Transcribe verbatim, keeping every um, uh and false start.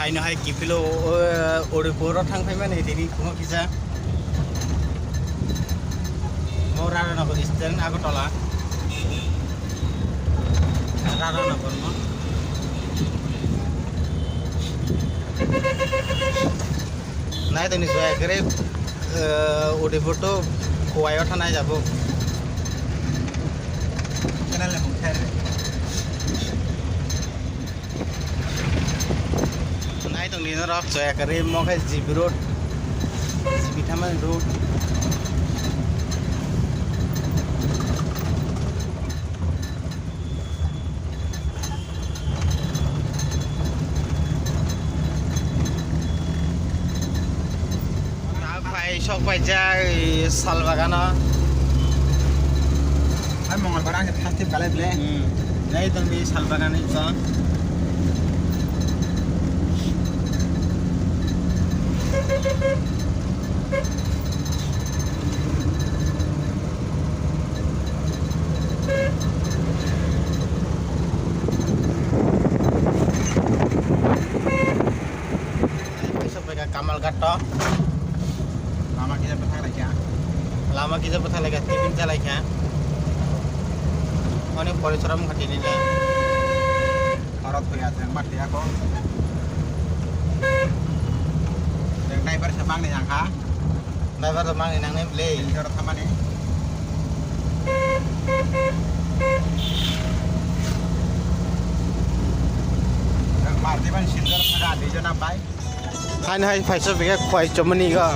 Ini hai kiphilo, eh, Udaipur o thang phaimani tini kuno kisa. Mo Radhanagar stand Agartala. Radhanagar mo. Nai tongni joya kere, eh, Udaipur to Khowai o thanai jabo. Kenal le mungkher. Nai tongni norok joya kere mo khe G B road, G B thamani road. Phai sok paijak, i, sal bagano. Hai Mongolbar ang thastip kalai ble. Hmm. Nai tongdi sal bagan ni song. Kamalghat to. Lama kisa bwthak laikha. Lama kisa bwthak laikha, tibin cha laikha. Onek porisorom kha tini le. Khorok thoi ase, ma thoi ako. Driver se mangni nang kha. Driver se mangni nang ne ble. Driver thamani. Marti ban silver thaga, di jona bai. Haino hai phaisa bikhe khwai chomani go.